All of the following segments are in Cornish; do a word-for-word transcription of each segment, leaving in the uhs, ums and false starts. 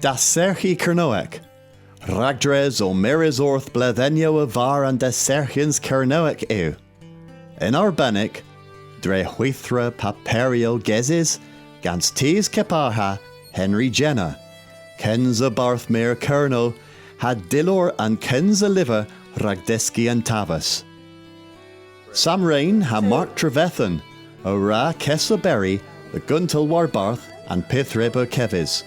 Dasserghi Kernewek. Ragdres ow mires orth bledhynnyow a-varr an dasserghyans Kernewek yw. Yn arbennik, dre hwithra paperyow gesys gans tus kepar ha Henry Jenner, kynsa Bardh Meur Kernow, ha dyllor an kynsa lyver rag dyski an taves. Sam Rain ha Mark Trevethan a wra kesoberi dhe guntel warbarth an pyth re beu kevys.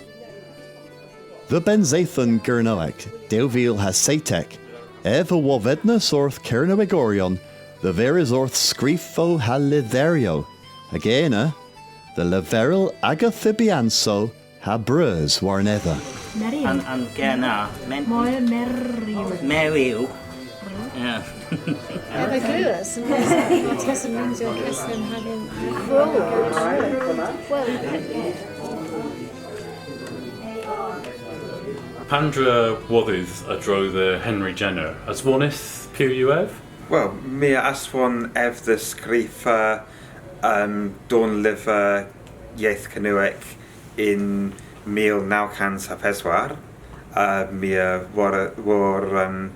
Dhe Bennseythen Gernewek dew vil ha seytek, ev a wovynnas orth Kernewegoryon dhe viras orth skrifow ha lytherow, hag ena, dhe leverel aga thybyansow ha breus warnedha. Meriw. An, an ger na, men-, Moel Meriw. Meriw. Yeah. Ev a glewas, an Testament, an Testament hag an Well, Pandr'a wodhes a-dro dhe Henry Jenner, aswonydh piw yw ev? Wel, my a aswon ev dhe skrifa, um, dornlyver yeth Kernewek yn mil naw kans ha peswar. Uh, my a wor, wor, um,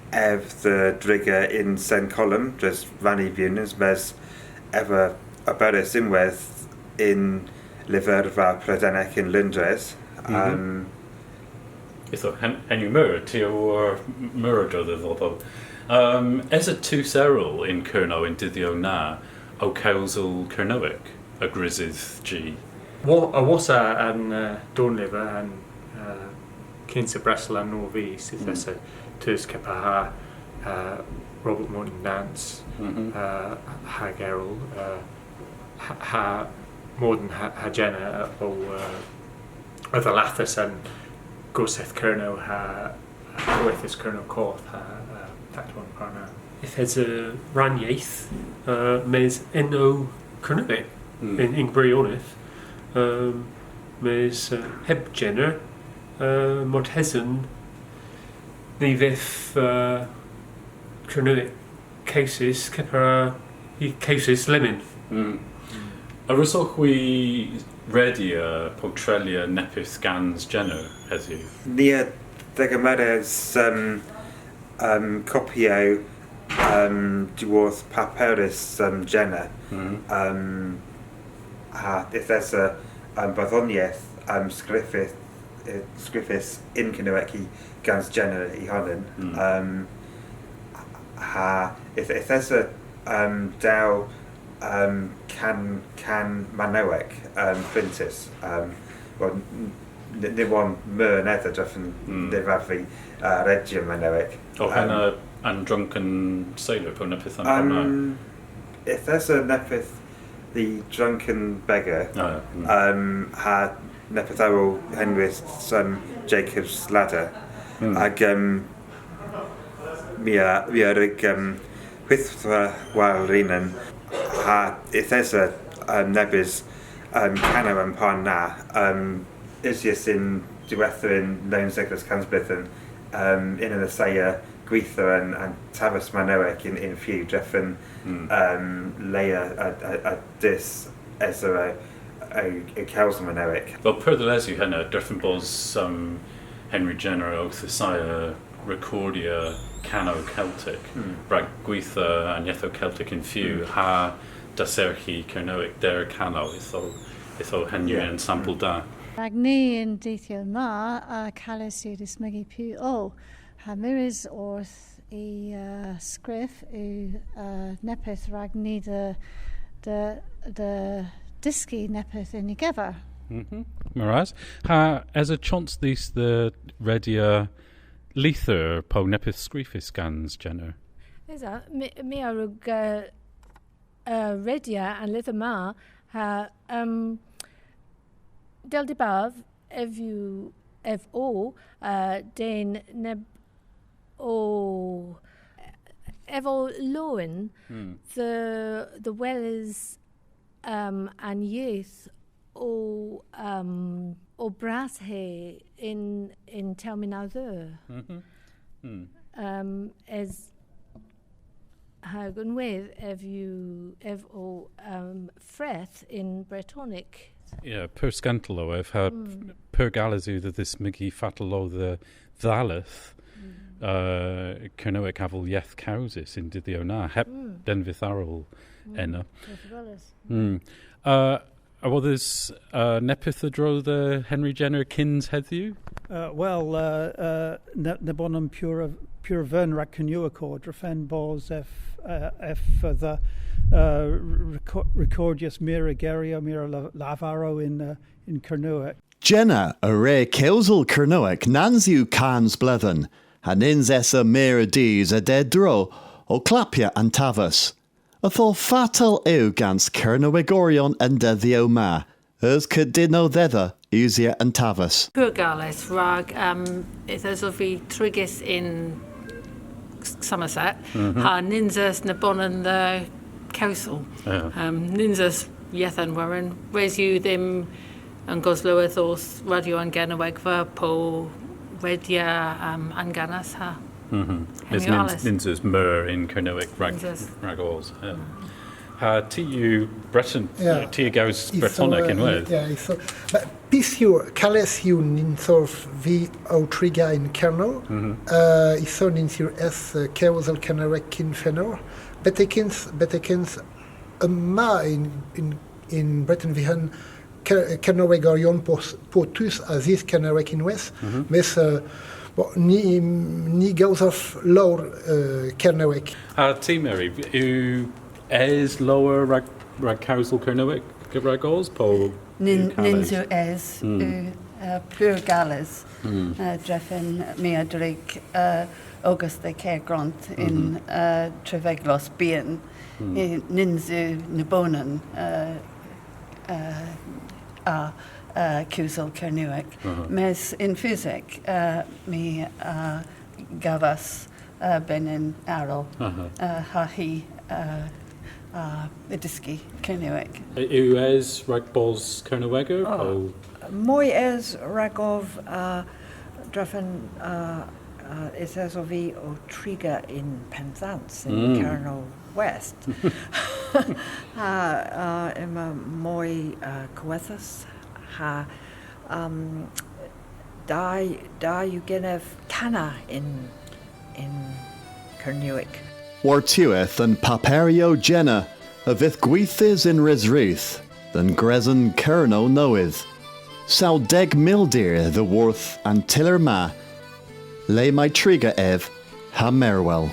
ev dhe driga yn Sen Kolom dres rann y vewnans, mes ev a oberis ynwedh yn lyverva Predennek yn Loundres. Mhm. Um, Ytho, hen-, henn yw meur, ty a wor meur a-dro dhe dhodho. Um, esa tus erel yn Kernow y'n dydhyow na ow kewsel Kernewek a grysydh jy? Wo-, a-wosa an, uh, dornlyver, an, uh, kynsa bresel an norvys, yth esa tus kepar ha, uh, Robert Morton Nance, uh, hag erel, uh, ha, ha Morton ha, ha Jenner, uh, o, uh, a dhallathas an Gorsedh Kernow ha, ha Kowethas Kernow Goth ha, uh, Taklow an Parna. Yth esa rannyeth, uh, mes ena Kernewek yn, yn gwirionedh. Um, mes, uh, heb Jenner, uh, martesen ny vydh, uh, Kernewek kewsys, kepar ha, kewsys lemmyn. Mm. A wrussowgh hwi redya po treylya neppyth gans Jenner hedhyw? Ni a dhegemeras, um, um, kopiow, um, dhyworth paperys, um, Jenner. Mm. Um, ha yth esa, um, bardhonieth, um, skrifys skrifys yn Kernewek gans Jenner y honan. Um, ha yth, yth esa, um, dew, um, kan, kan Manowek, um, pryntys. Um, wel, n-, n-, ny wonn meur anedha drefen ny wrav vy, uh, redya Manowek. O, um, henna an Drunken Sailor, po neppyth a'n par na? Um, yth esa neppyth The Drunken Beggar, um, ha neppyth arall henwys, um, Jacob's Ladder. Hag, um, my a, my a wrug, um, hwithra war an ha yth esa, um, nebes, um, kanow a'n par na, um, usys yn diwettha yn lownsettys kansblydhen, um, yn an assaya gwitha an, an taves Manowek yn, yn few drefen, um, le a, a, a, a dus esa a, a, a kewsel Manowek. Wel, pur dhe les yw henna, drefen bos, um, Henry Jenner owth assaya rekordya kanow Keltek, rag gwitha an yethow Keltek yn few, ha dasserghi Kernewek der kanow, ytho, ytho henna yw ensampel da. Rag ni y'n dydhyow ma, uh, kales yw dismygi piw o, ha mires orth y, uh, skrif yw, uh, neppyth rag ni dhe, dhe, dhe dyski neppyth yn y gever. Meur ras. Ha esa chons dhis dhe redya lyther po neppyth skrifys gans Jenner? Esa, my, my a wrug, uh, uh, redya an lyther ma, ha, um, dell dybav, ev yw, ev o, uh, den neb o, ev o lowen dhe, dhe weles, um, an yeth o, um, o brashe yn, yn termyn a dheu. Um, es Hag ynwedh ev yw, ev o, um, freth yn Bretonek. Yeah, pur skentel o ev, ha pur gales yw dhe dhismygi fatel o dhe dhalleth, uh, Kernewek avel yeth kewsys y'n dydhyow na, heb denvyth arall ena. Yeth gales. Uh, a wodhes, uh, neppyth a-dro dhe Henry Jenner kyns hedhyw? Uh, wel, uh, uh, ne-, nebonan pur, pur vern rag Kernewek o, drefen bos ev, uh, ev, uh, dhe, uh, reco-, rekordyas meur a geryow, meur a la-, lavarow yn, uh, yn Kernewek. Jenner a wre kewsel Kernewek nans yw kans bledhen, ha nyns esa meur a dus a-derdro ow klappya an taves. Ytho fatel yw gans Kernewegoryon y'n dydhyow ma, eus kudynnow dhedha usya an taves? Pur gales rag, um, yth esov vy trigys yn S-, Somerset, ha nyns eus nebonan dhe kewsel. Um, nyns eus yeth an werin, res yw dhymm an goslowes orth Radyo an Gernewegva po redya, um, An Gannas ha. Mes nyns, nyns eus meur yn Kernewek rag, ragos. Ha ty yw Breten, ty a gews Bretonek ynwedh. Pyth yw, kales yw nyns ov vy ow triga yn Kernow, uh, ytho nyns yw es, uh, kewsel Kernewek yn fenowgh. Betekens, betekens yma yn, yn, yn Breten Vyghan Ker-, Kernewegoryon po, po tus a dhysk Kernewek ynwedh, mes, uh, bon, ni, ni gowsav lowr, uh, Kernewek. Ha ty, Mary, yw es lowr rag, rag kewsel Kernewek ragos po? Nyns yw es, yw, uh, pur gales. Uh, drefen my a drig, uh, ogas dhe Gergrant yn, uh, Treveglos Byghan. Nyns yw nebonan, uh, uh, a, uh, kewsel Kernewek. Mes yn fysek, uh, my, uh, gavas, uh, benyn arall, uh, ha hi, uh, uh, a dhysk Kernewek. Yw es rag bos Kerneweger? Moy es ragov, uh, drefen, uh, uh, yth esov vy ow triga yn Pennsans, yn Kernow West. Ha, uh, yma moy, uh, kowethas, ha, um, da, da yw genev kana yn, yn Kernewek. Wor'tiwedh an paperyow Jenner a vydh gwithys yn Resrudh dhe'n gresen Kernow nowydh. Saw deg mildir dhyworth an tyller ma, le may triga ev ha merwel.